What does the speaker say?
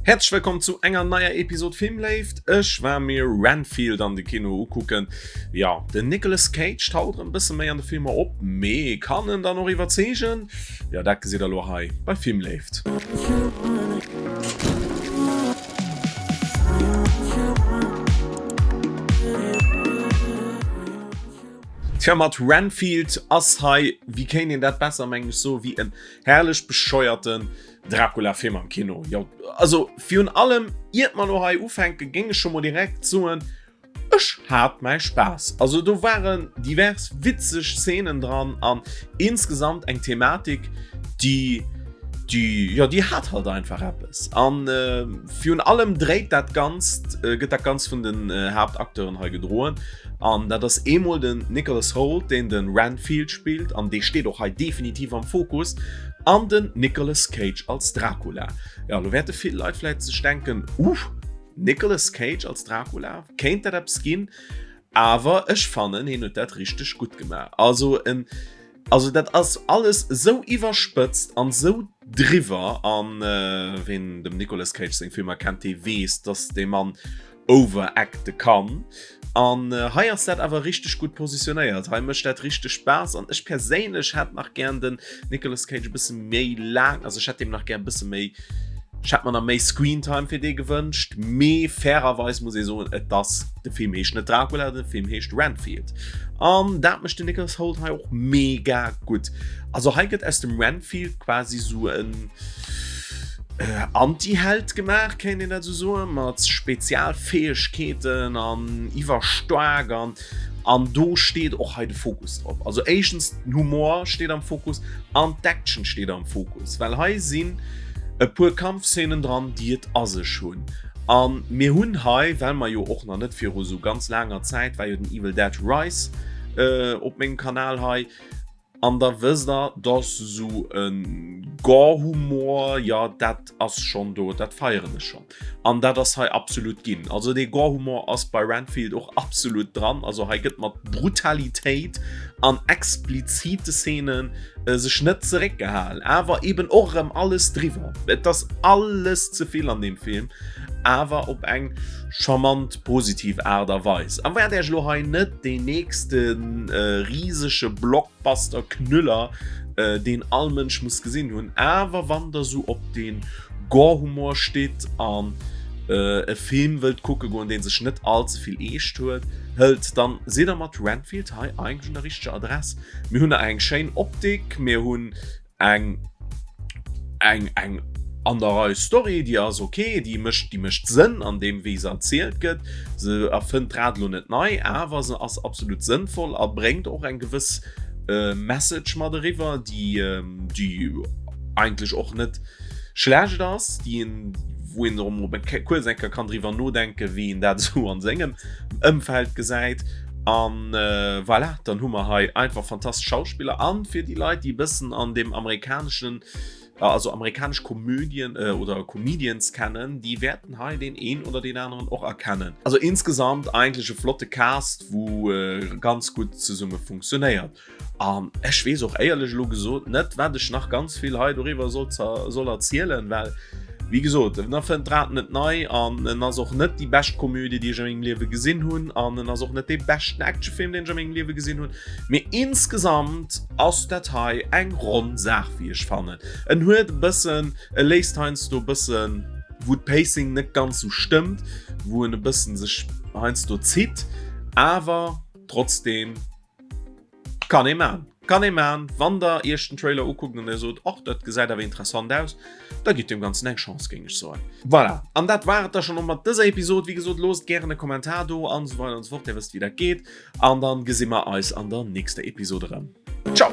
Häerzlech wëllkomm zu enger neier Episode Filmléift. Ech war mir Renfield an de Kino ukucken. Jo, den Nicolas Cage taucht erëm bësse méi an de Filmer op, mee kann en dann och iwwerzeegen? Jo, dat gesitt der elo hei bei Filmléift. Tja, mat Renfield ass hei, wéi kéint een dat besser mengen ech soen, wéi en herrlech bescheuerten Dracula Film am Kino. Jo, also virun allem iert mer lo hei ufänken, géing ech scho mol direkt soen, ech hat mäi Spaass. Also do waren divers witzeg Szenen dran an insgesamt eng Thematik, déi déi jo déi hat halt einfach eppes. An virun allem dréit dat Ganzt, gëtt dat Ganzt vun den Haaptakteuren hei gedroen. An dat ass eemol den Nicholas Hoult, deen de Renfield spillt, an dee steet och hei definitiv am Fokus, an den Nicolas Cage als Dracula. Jo, lo wäerte vill Leit vläit sech denken, Uh, Nicolas Cage als Dracula, kéint dat eppes ginn? Awer ech fannen, hien huet dat richteg gutt gemaach. Also en, also dat ass alles esou iwwerspëtzt an esou driwwer, an ween dem Nicolas Cage seng Filmer kennt, dee weess, dass dee Mann overacte kann. An hei ass dat awer richteg gutt positionéiert. Hei mécht dat richteg Spaass an ech perséinlech hätt nach gären den Nicolas Cage e bësse méi laang, also ech hätt deem nach gär e bësse méi, ech hätt mer nach méi Screentime fir dee gewënscht. Mee fairerweis muss ee soen, et ass, de Film heescht net Dracula, de Film heescht Renfield. An dat mécht den Nicholas Hoult hei och mega gutt. Also hei gëtt aus dem Renfield quasi sou en Anti-Held gemaach, kéint een dat esou soen, mat Spezialfäegkeeten an iwwerstaark an an do steet och hei de Fokus drop. Also éischtens den Humor steet am Fokus an d'Action steet am Fokus, well hei sinn e puer Kampfszenen dran, déi et a sech hunn. An mir hunn hei, well mer jo och nach net viru sou ganz laanger Zäit war jo den Evil Dead Rise op mengem Kanal hei, An da wësst der, dass esou e Gore-Humor, jo, dat ass schonn do, dat feieren ech schonn. An dat ass hei absolut ginn. Also dee Gore-Humor ass bei Renfield och absolut dran. Also hei gëtt mat Brutalitéit an explizite Szenen sech net zeréckgehalen, awer eben och erëm alles driwwer. Et ass alles ze vill an deem Film, awer op eng charmant positiv Aart a Weis. Erwaart Äech elo hei net deen nächste risege Blockbuster Knüller, deen all Mënsch muss gesinn hunn, awer wann der sou op dee Gore-Humor stitt an e Film wëllt kucke goen, deen sech net all ze vill eescht huet, hëlt, dann sidd der mat Renfield hei eigentlech un der richteger Adress. Mir hunn eng schéin Optik, mir hunn Eng eng eng an der Rei Story, déi ass ok, déi mécht déi mécht Sënn an deem wéi se erzielt gëtt. Se erfënnt d'Rad elo net nei, awer se ass absolut sënnvoll a bréngt och eng gewëss Message mat eriwwer, déi déi eigentlech och net schlecht ass, déi een wou een och mol kuerz eng Kéier kann driwwer nodenken, wéi een dat esou an sengem Ëmfeld gesäit. An voilà, dann hu mer hei einfach fantastesch Schauspiller. An fir déi Leit, déi e bëssen an deem amerikaneschen, also amerikanesch Komödien oder Comedians kennen, déi wäerten hei deen een oder deen aneren och erkennen. Also insgesamt eigentlech e flotte Cast, wou ganz gutt zesumme funktionéiert. An ech weess och éierlech elo gesot net, wat ech nach ganz vill hei doriwwer soll, soll erzielen, well wéi gesot, en erfënnt d'Rad net nei an en ass och net déi bescht Komödie, déi ech a mengem Liewe gesinn hunn an en ass och net dee beschten Actionfilm, deen ech a mengem Liewe gesinn hunn. Mee insgesamt ass dat hei eng ronn Saach, wéi ech fannen. En huet e bëssen, e léisst heiansdo e bëssen, wou d'Pacing net ganz esou stëmmt, wou en e bëssen sech heiansdo zitt, awer trotzdeem, Kann ee man. Kann ee man. Wann der iech den Trailer ukuckt an der sot, och dat gesäit awer interessant aus, da gitt dem Ganzen eng Chance, géing ech soen. Voilà, an dat war et da schonn och mat dëser Episod. Wéi gesot, loosst gären e Kommentar do an esou weider an esou fort. Dir wësst wéi dat geet. An dann gesi mer eis an der nächster Episod erëm. Ciao!